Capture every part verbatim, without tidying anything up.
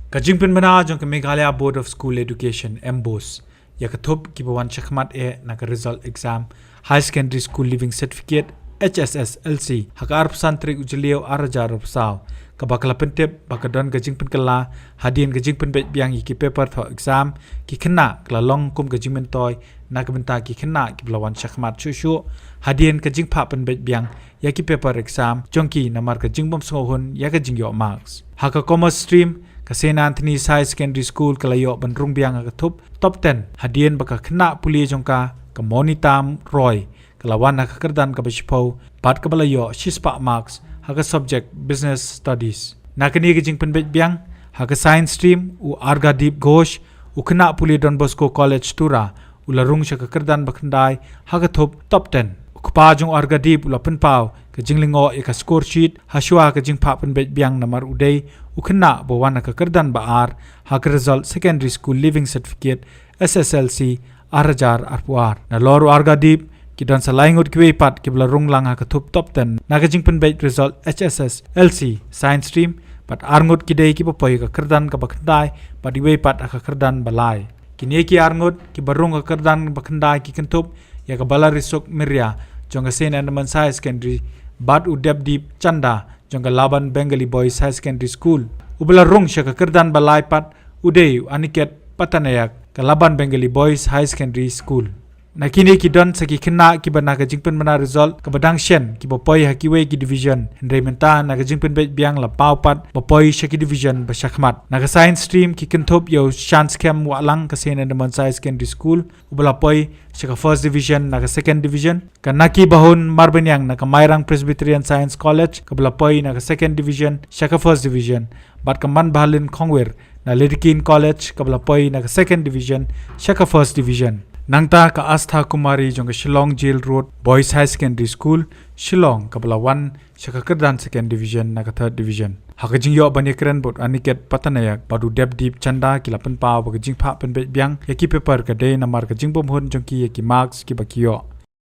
Ka jingpynbna jong ka Meghalaya Board of School Education, MBOSE, ïa ka thup kiba wan shakhmat eh na ka result exam High Secondary School Leaving Certificate, HSSLC, ha ka arphew san tarik u Jylliew arhajar arphew saw, kaba ka la pyntip ba ka don ka jingpynkylla hadien ka jingpynbeit biang ïa ki paper thoh exam, ki khynnah ka la long kum ka jingmyntoi na ka bynta ki khynnah kiba la wan shakhmat shuh shuh hadien ka jingphah pynbeit biang ïa ki paper exam jong ki namar ka jingbym sngewhun ïa ka jingïoh marks. Ha ka Commerce stream, ka Saint Anthony's High Secondary School ka la ïoh ban rung biang ha ka thup top ten hadien ba ka khynnah pule jong ka, ka Monita Roy, ka la wan ha ka kyrdan kaba shiphew bad kaba la ïoh shispah marks ha ka subject Business Studies. Na kane ka jingpynbeit biang, ha ka Science stream, u Argadip Ghosh, u khynnah pule Don Bosco College Tura, u la rung sha ka kyrdan ba khyndai ha ka thup top ten. U kpa jong u Argadip u la pynpaw ka jinglyngngoh ïa ka score sheet hashwa ka jingphah pynbeit biang namar u dei u khynnah ba wan ha ka kyrdan ba ar ha ka result Secondary School Leaving Certificate, SSLC, arhajar arphew ar. Nalor u Argadip, ki don sa lai ngut kiwei pat kiba la rung lang ha ka thup top ten na ka jingpynbeit result HSSLC Science stream, bad ar ngut ki dei kiba poi ha ka kyrdan kaba khyndai bad iwei pat ha ka kyrdan ba lai. Kine ki ar ngut kiba rung ha ka kyrdan ba khyndai ki kynthup ïa ka Balarisuk Miria jong ka Saint Edmund's High Secondary bad u Debdeep Chanda jong ka Laban Bengali Boys High Secondary School. Uba la rung sha ka kyrdan ba lai pat u dei u Aniket Patanayak, ka Laban Bengali Boys High Secondary School. Na kine ki don sa ki khynnah kiba na ka jingpynbna result kaba dang shen kiba poi ha kiwei ki division, hynrei mynta na ka jingpynbeit biang la paw pat ba poi sha ki division ba shakhmat. Na ka Science stream, ki kynthup ïa u Shanskhem Wahlang, ka Saint Edmund's High Secondary School, uba la poi sha ka first division na ka second division, ka Naki Bahun Marbaniang na ka Mairang Presbyterian Science College, kaba la poi na ka second division sha ka first division, bad ka Manbhalin Khongwir na Ledikin College, kaba la poi na ka second division sha ka first division. Nangta ka Astha Kumari jong ka Shillong Jail Road Boys High Secondary School, Shillong, kaba la wan sha ka kyrdan second division na ka third division. Ha ka jingïoh ban ïakren bad u Aniket Patanayak bad u Debdeep Chanda, ki la pynpaw ba ka jingphah pynbeit biang ïa ki paper ka dei namar ka jingbymhun jong ki ïa ki marks kiba ki ïoh.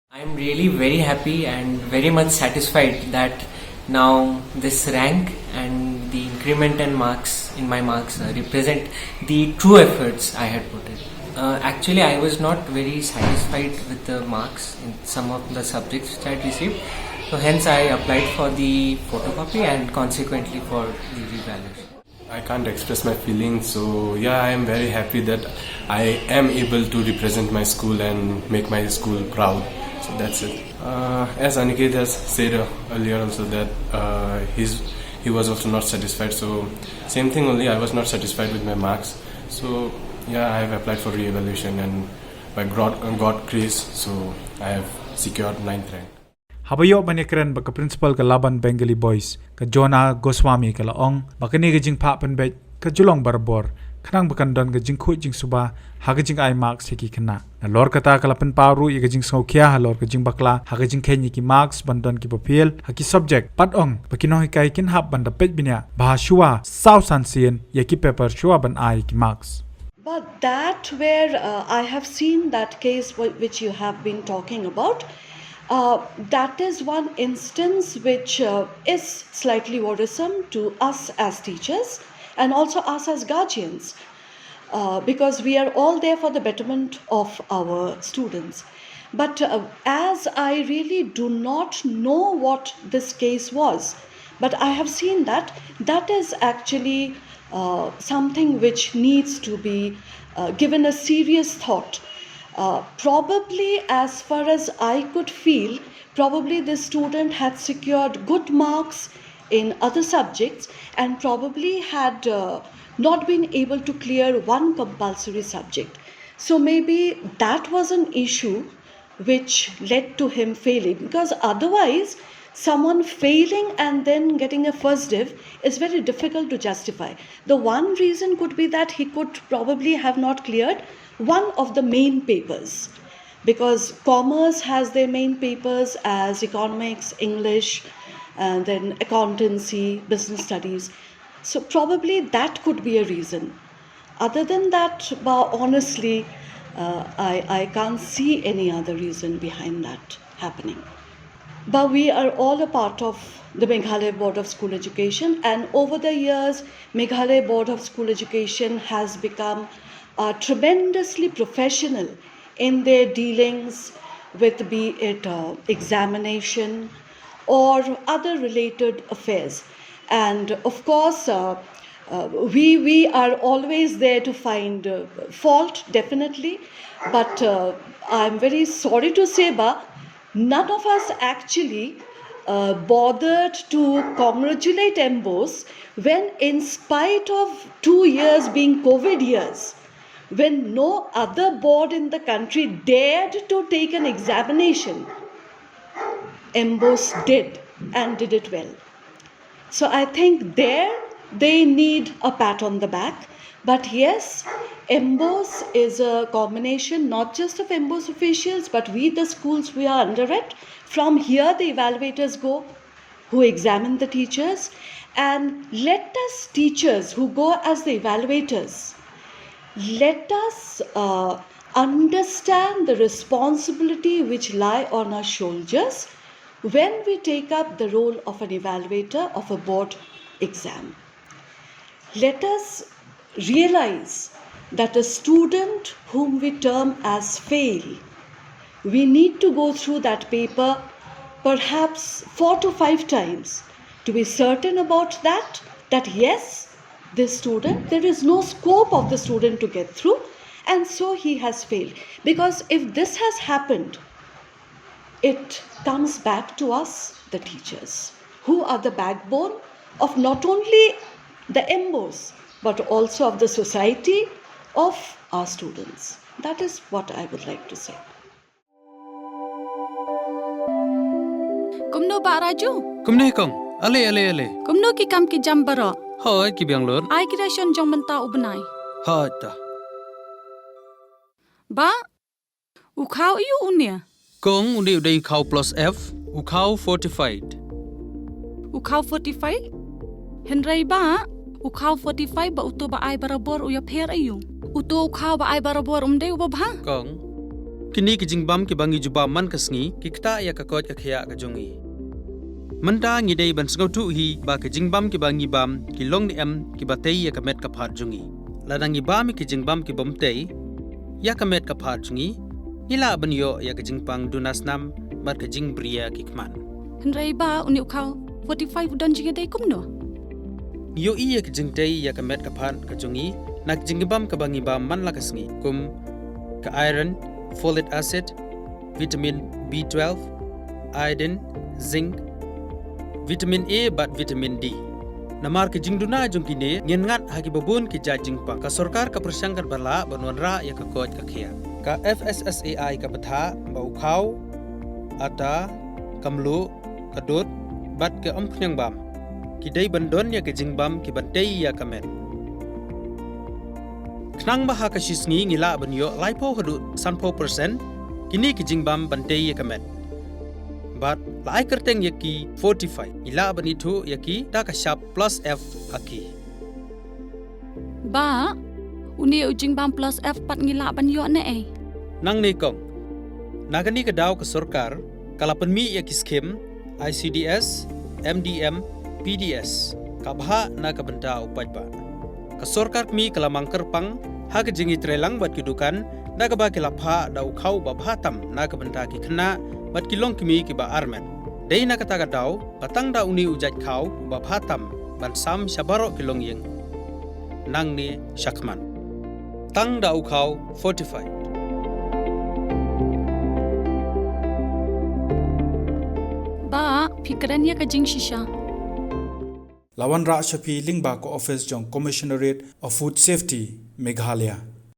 I'm really very happy and very much satisfied that now this rank and the increment and marks in my marks, uh, represent the true efforts I had put in. Uh, actually, I was not very satisfied with the marks in some of the subjects which I had received. So hence I applied for the photocopy and consequently for the revaluation. I can't express my feelings, so yeah, I am very happy that I am able to represent my school and make my school proud. So that's it. Uh, as Aniket has said, uh, earlier also that, uh, he's, he was also not satisfied. So same thing only, I was not satisfied with my marks. So yeah, I have applied for re-evaluation and by God, God grace, so I have secured ninth rank. Haba ïoh ban ïakren bad ka principal ka Laban Bengali Boys, ka Jona Goswami, ka la ong ba kane ka jingphah pynbeit ka ju long barabor, khnang ba kan don ka jingkhuid jingsuba ha ka jingai marks ïa ki khynnah. Nalor kata ka la pynpaw ruh ïa ka jingsngewkhia halor ka jingbakla ha ka jingkheiñ ïa ki marks ban don kiba fail ha ki subject, bad ong ba ki nonghikai kin hap ban da peit bniah ba hashwa saw san sien ïa ki paper shwa ban ai ïa ki marks. But that where, uh, I have seen that case wh- which you have been talking about. Uh, that is one instance which, uh, is slightly worrisome to us as teachers and also us as guardians, uh, because we are all there for the betterment of our students. But, uh, as I really do not know what this case was, but I have seen that that is actually, uh, something which needs to be, uh, given a serious thought. Uh, probably, as far as I could feel, probably this student had secured good marks in other subjects and probably had, uh, not been able to clear one compulsory subject. So maybe that was an issue which led to him failing, because otherwise someone failing and then getting a first div is very difficult to justify. The one reason could be that he could probably have not cleared one of the main papers, because commerce has their main papers as economics, English, and then accountancy, business studies. So probably that could be a reason. Other than that, bah, honestly, uh, I, I can't see any other reason behind that happening. But we are all a part of the Meghalaya Board of School Education, and over the years, Meghalaya Board of School Education has become uh, tremendously professional in their dealings with, be it uh, examination or other related affairs. And of course, uh, uh, we, we are always there to find uh, fault, definitely. But uh, I'm very sorry to say, ba, none of us actually uh, bothered to congratulate MBOSE when, in spite of two years being COVID years, when no other board in the country dared to take an examination, MBOSE did, and did it well. So I think there they need a pat on the back. But yes, MBOSE is a combination not just of MBOSE officials, but we, the schools, we are under it. From here, the evaluators go, who examine the teachers. And let us, teachers who go as the evaluators, let us uh, understand the responsibility which lie on our shoulders when we take up the role of an evaluator of a board exam. Let us realize that a student whom we term as fail, we need to go through that paper perhaps four to five times to be certain about that, that yes, this student, there is no scope of the student to get through, and so he has failed. Because if this has happened, it comes back to us, the teachers, who are the backbone of not only the MBOSE, but also of the society, of our students. That is what I would like to say. Kumno Bah Raju? Kumne kong. Ale, ale, ale. Kumno ki kam ki jam baroh? Hoi, ki biang lut. Ai ki ration jong mynta u bnai. Hoi ta. Bah, u khaw aiu une? Kong, une u dei u khaw plus F, u khaw fortified. U khaw fortified? Hynrei Bah, u khaw fortified bad uto ba ai barabor u ïapher aiu? Uto u khaw ba ai barabor um dei uba bha? Kong, kine ki jingbam kiba ngi jubab man ka sngi ki ktah ïa ka koit ka khiah ka jong ngi. Mynta ngi dei ban sngewthuh hi ba ki jingbam kiba ngi bam ki long ne em kiba tei ïa ka met ka phad jong ngi. Lada ngi bam ïa ki jingbam kibym tei ïa ka met ka phad jong ngi, ngi lah ban ïoh ïa ka jingpang duna snam bad ka jingbriew ki khmat. Hynrei Bah, une u khaw fortified u don jingïadei kumno? Ngi ïohi ïa ka jingtei ïa ka met ka phad ka jong ngi na ka jingbam kaba ngi bam man la ka sngi, kum ka iron, folic acid, vitamin B twelve, iodine, zinc, vitamin A bad vitamin D. Namar ka jingduna jong kine, ngin ngat ha kiba bun ki jait jingpang. Ka sorkar ka pyrshang katba lah ban wanrah ïa ka koit ka khiah. Ka F S S A I ka bthah ba u khaw, ata, ka mluh, ka dud bad ka umkhñiang bam ki dei ban don ïa ka jingbam kiban tei ïa ka met. Khnang ba ha ka shi sngi ngi lah ban ïoh laiphew haduh sanphew percent kine ki jingbam ban tei ïa ka met. Bad la ai kyrteng ïa ki fortified, ngi lah ban ithuh ïa ki da ka shap plus F ha ki. Bah, une u jingbam plus F pat ngi lah ban ïoh naei? Nangne kong. Na kane ka daw ka sorkar ka la pynmih ïa ki skim I C D S, M D M, P D S, ka bhah na ka bynta u paidbah. Ka sorkar kmie ka la mang kyrpang ha ka jingïatreilang bad ki dukan da kaba ki la phah da u khaw ba bha tam na ka bynta ki khynnah bad ki longkmie kiba armet. Dei na kata ka daw ba tang da une u jait khaw ba bha tam ban sam sha baroh ki longïing. Nangne shakhmat, tang da u khaw fortified. Bah, phi kren ïa ka jingshisha. La wanrah sha phi lyngba ka office jong Commissionerate of Food Safety, Meghalaya.